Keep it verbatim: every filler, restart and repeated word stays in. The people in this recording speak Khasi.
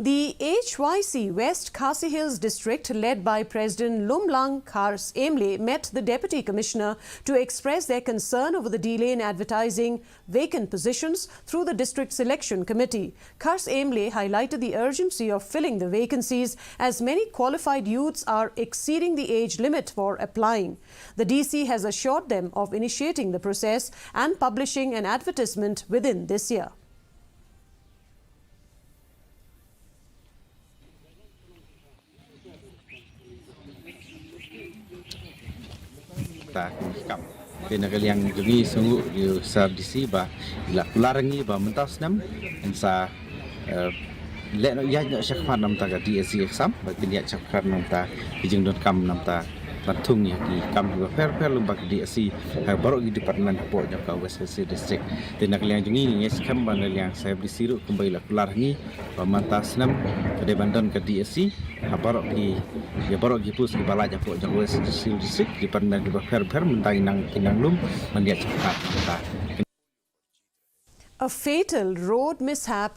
The H Y C West Khasi Hills District, led by President Lumlang Kharsaimlay, met the Deputy Commissioner to express their concern over the delay in advertising vacant positions through the District Selection Committee. Kharsaimlay highlighted the urgency of filling the vacancies, as many qualified youths are exceeding the age limit for applying. The D C has assured them of initiating the process and publishing an advertisement within this year. Ta kam. Te na ka liang jong ngi sngewnguh ïa u Sir D C ba i la kular ngi ba mynta u snem yn sa, eh, leh noh ïaid noh shakhmat namta ka D S C exam, ba kin ïaid shakhmat namta ki jingdonkam namta ban thung ïa ki kam kiba pher pher lyngba ka D S C ha baroh ki department hapoh jong ka West Khasi District. Te na ka liang jong ngi ngi ngeit skhem ba na ka liang Sir D C ruh kumba i la kular ngi ba mynta u snem ka dei ban don ka D S C ha baroh ki, ïa baroh ki post kiba lait hapoh jong West Khasi District, department kiba pher pher mynta ki nang, ki nang lum ban ïaid shakhmat mynta. A fatal road mishap